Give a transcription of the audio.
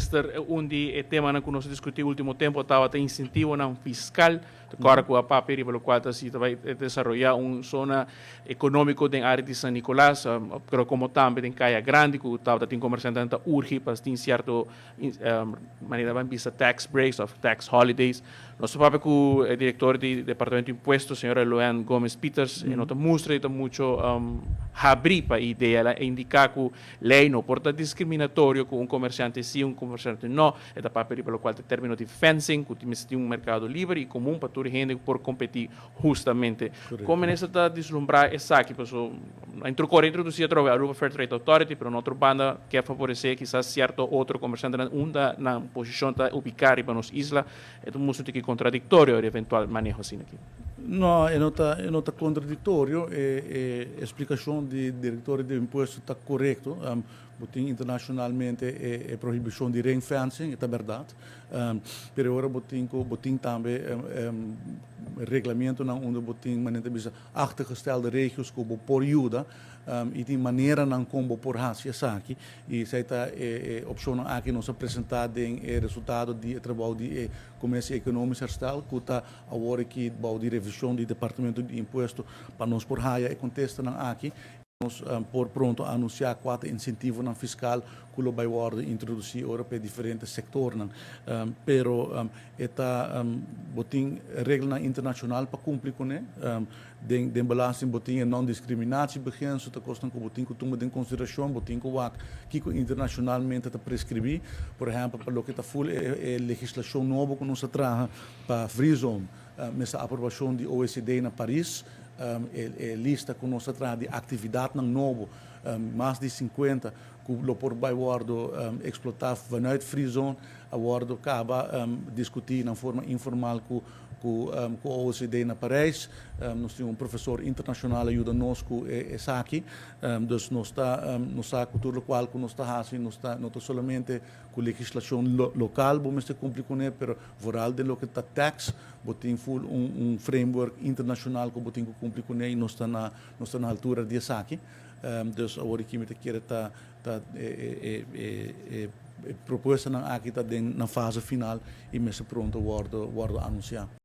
Minister, un di e temanan ku nos a diskutí último tempu tabata insentivonan fiskal. Ta kòrda ku a papia riba lokual ta si ta bai desaroyá un zona ekonómiko den área di San Nicolas, pero komo tambe den Kaya Grandi ku tabata tin komersiantenan ta urgi pa tin sierto manera ban bisa tax breaks òf tax holidays. Nos ta papia ku e direktor di Departamento di Impuesto, señora Luann Gomez Pieters, e no ta mustra di ta mucho habrí pa e idea. El a indiká ku lei no por ta diskriminatorio ku un komersiante sí, un komersiante no. E ta papia riba lokual ta e término di fencing, ku mester tin un merkado liber i komun pa tur hende por kompetí hustamente. Kon minister ta dislumbrá esaki? Paso a kore introdusí atrobe Aruba Fair Trade Authority, pero na otro banda ke favoresé kisas sierto otro komersiantenan unda nan posishon ta ubiká riba nos isla. E ta un musu tiki kontradiktorio e eventual maneho asina aki. No, e no ta e no ta kontradiktorio. E e splikashon di direktor di impuesto ta korekto. Bo tin internacionalmente e prohibicion di ring fencing, e ta berdad. Pero ora bo tin cu bo tin tambe reglamentonan unda bo tin manera ta bisa achtergestelde regios cu bo por yuda y tin maneranan con bo por haci esaki. Y esey ta e opcionnan aki nos a presenta den e resultado di e trabou di e Commissie Economisch Herstel cu ta awor aki bou di revision di Departamento di Impuesto pa nos por haya e contestanan aki. Nos por pronto anuncia cua ta incentivonan fiscal cu lo bay wordo introduci ora pa e diferente sectornan. Pero e ta bo tin reglanan internacional pa cumpli cune. Den den belasting bo tin e non-discriminatiebeginsel, ta cosnan cu bo tin cu tuma den consideracion, bo tin cu wak kico internacionalmente ta prescribi. Por ehempel pa loke ta full e legislacion nobo cu nos a traha pa free zone, mester aprobacion di OECD na Paris. E lista ku nos ta traha di aktividatnan nobo, mas di 50 ku lo por bai wòrdu eksplotá vanuit Free Zone, a wòrdu kaba diskutí na forma informal ku ku OECD na Parijs. Nos tin un profesor internashonal a yuda nos ku esaki. Dus nos ta nos sa ku tur lokual ku nos ta hasi nos ta no ta solamente ku legislashon lokal bo mester kumpli kuné, pero vooral den loke ta tax Bo tin full un un framework internacional cu bo tin cu cumpli cune y nos ta na nos ta na altura di esaki. Dus awor aki mi ta kere ta ta e e e e e propuestanan aki ta den nan fase final y mester pronto wordo wordo anuncia.